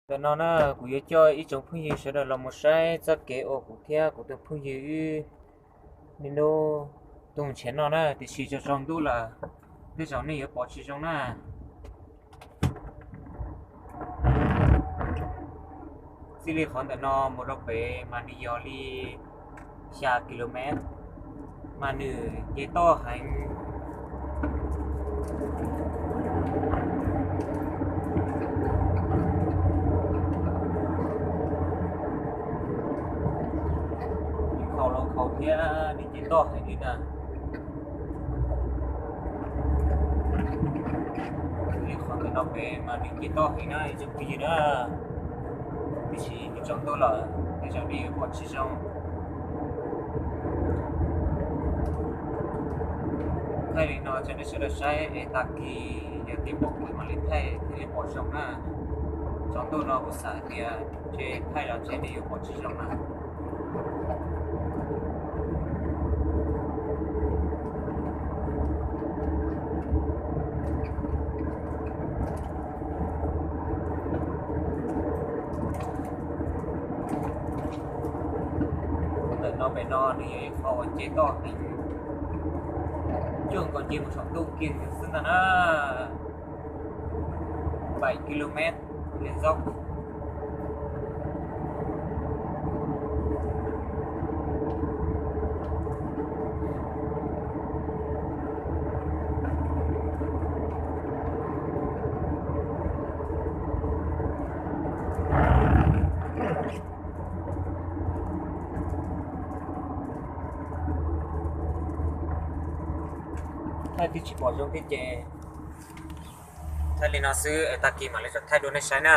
Ntawm no na, kuv yuav coj ib tsoom phooj ywg sawv daws los mus saib txoj kev uas kuv thiab kuv tus phooj ywg wb niaj hnub tuaj nrhiav noj na, tiam sis tsaus tsaus ntuj lawm, tej zaum nej yuav pom tsis zoo na. Txij li qhov ntawm no mus rau pem mas nws yog li xya kilomev, mas nws nce toj heev. Nws khaus los khaus thiab nws nce toj heev li na. Li qhov ntawm no pem mas nws nce toj heev na ib tsoom phooj ywg na, tiam sis tsaus ntuj lawm tej zaum nej yuav pom tsis zoo. Thaij li no rau nej sawv daws saib es tag kis yog tias pom kev mam li thaij thiaj li pom zoo na. Tsaus ntuj no kuv xav hais tias ntshe thaij los ntshe nej yuav pom tsis zoo na. Ntawm no pem no nws yog ib qho uas nce toj heev, cuaj nkaus nce mus saum ntuj kiag xwb ntag na. Bảy ki-lô-met liền dốc. Thaij twb tsis pom zoo thiab ces thaij li no xwb es tag kis mam li rov thaij dua nej saib na.